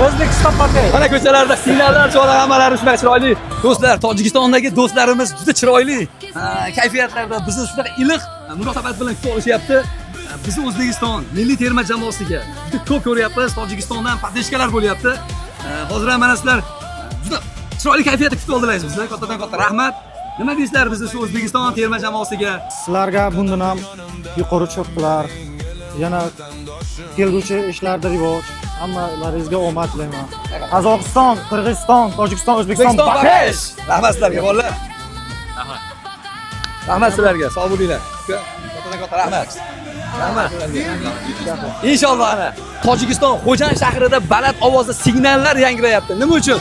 O'zbekiston ba pesh. Mana ko'chalarda signallar cholib, hammalari shunaqa chiroyli. Do'stlar, Tojikistondagi do'stlarimiz juda chiroyli kayfiyatlarda bizni shunaqa iliq munosabat bilan kutib olishyapti. Bizni O'zbekiston milliy terma jamoasiga juda ko'p ko'ryapmiz. Tojikistondan поддержка lar bo'lyapti. Hozir ham mana sizlar juda chiroyli kayfiyatda kutib oldilaringiz bizni. Kattadan katta rahmat. Nima deysizlar bizni shu O'zbekiston terma jamoasiga? Sizlarga bundan ham yuqori cho'qqilar, yana kelgusi ishlarda rivoj, hammalaringizga omad tilayman. Qozog'iston, Qirg'iziston, Tojikiston, O'zbekiston O'zbekiston ba ba pesh! Rahmat sizlarga, bolalar. Rahmat sizlarga, sog' bo'linglar. Kattadan katta rahmat. Rahmat sizlarga. Inshaalloh ana Tojikiston Xo'jand shahrida baland ovozda signallar yangrayapti. Nima uchun?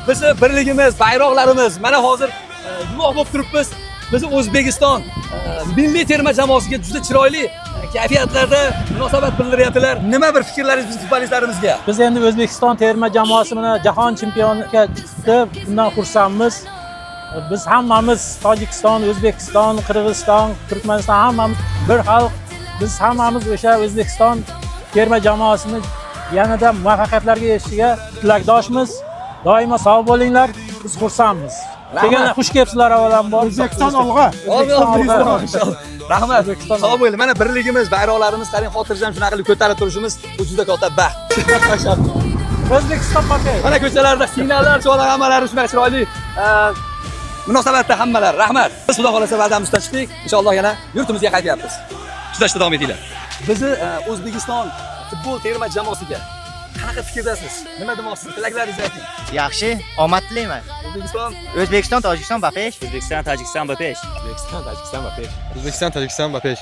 Bizni birligimiz, bayroqlarimiz, mana hozir guvoh bo'lib turibmiz. Bizni O'zbekiston milliy terma jamoasiga juda chiroyli kayfiyatlarda munosabat bildiryaptilar. Nima bir fikrlaringiz biz futbolistlarimizga? Biz endi O'zbekiston terma jamoasi mana jahon chempioniga chiqdi. Bundan xursandmiz. Biz hammamiz Tojikiston, O'zbekiston, Qirg'iziston, Turkmaniston, hammamiz bir xalq. Biz hammamiz o'sha O'zbekiston terma jamoasini yanada muvaffaqiyatlarga erishishiga tilakdoshmiz. Doimo sog' bo'linglar. Biz xursandmiz. Keyin xush kelibsizlar avvalambor. O'zbekiston olg'a! O'zbekiston olg'a. Rahmat. Sog' bo'ling. Mana birligimiz, bayroqlarimiz qarang, xotirjam shunaqa qilib ko'tarib turishimiz bu juda katta baxt. O'zbekiston ba pesh. Mana ko'chalarda signallar cholib, hammalari shunaqa chiroyli munosabatda hammalar. Rahmat. Biz xudo xolasa va'damizdan chiqdik. Inshaalloh yana yurtimizga qaytyapmiz. Kuzatishda davom etinglar. Bizni O'zbekiston futbol terma jamoasiga qanaqa fikrdasiz? Nima demoqchisiz? Tilaklaringizni ayting. Yaxshi, omad tilayman. O'zbekiston O'zbekiston, Tojikiston ba pesh. O'zbekiston, Tojikiston ba pesh. O'zbekiston, Tojikiston ba pesh. O'zbekiston, Tojikiston ba pesh.